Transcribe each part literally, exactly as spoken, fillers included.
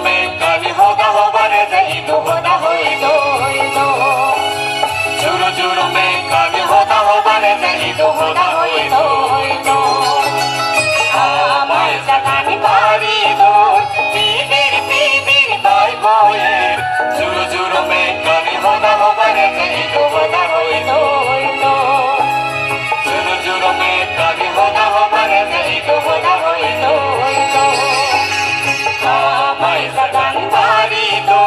Mekkani hoda hobare je idu hoda hoi doi do. Juro juro mekkani hoda hobare je idu hoda hoi doi do. Amai jagani bari doi, pibir pibir bai boyer. Juro juro mekkani hoda hobare je idu hoda hoi doi do. Juro juro mekkani hoda hobare je idu hoda hoi doi do. Amai jagan bari do.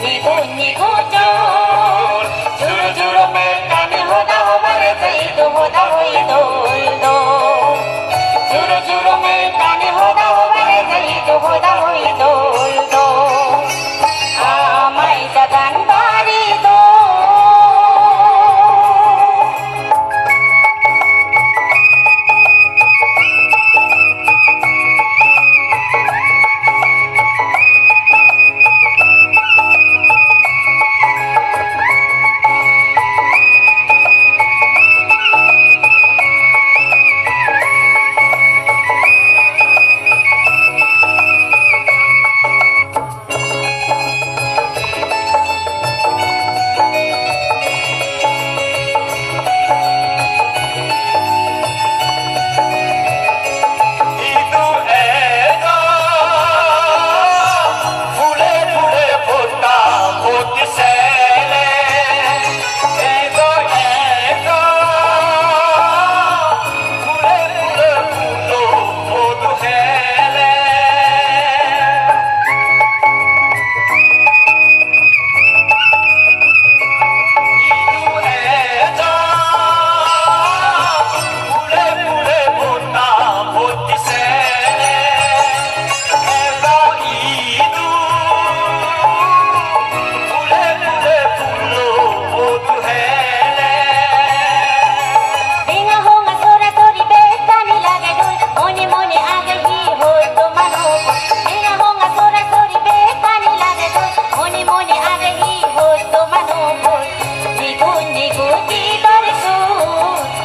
Nigun nigun jor, juro juro mekkani hoda hobare je idu hoda hoi doi do. Juro juro mekkani hoda hobare je idu hoda hoi doi do. Amai jagan bari do.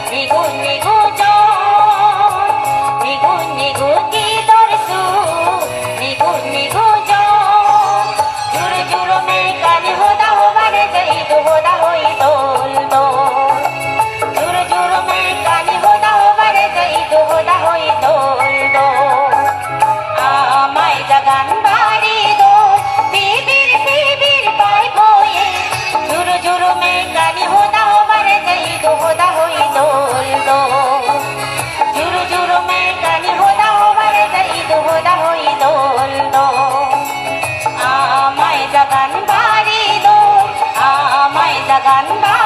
Nigun nigun jor, nigun nigun jor, juro juro mekkani hoda hobare je idu hoda hoi doi do. Juro juro mekkani hoda hobare je idu hoda hoi doi do. Amai jagan bari do, pibir pibir bai boye. Juro juro mekkani hoda hobare je idu hoda hoi doi do. Juro juro mekkani hoda hobare je idu hoda hoi doi do. Amai jagan bari do, amai jagan bari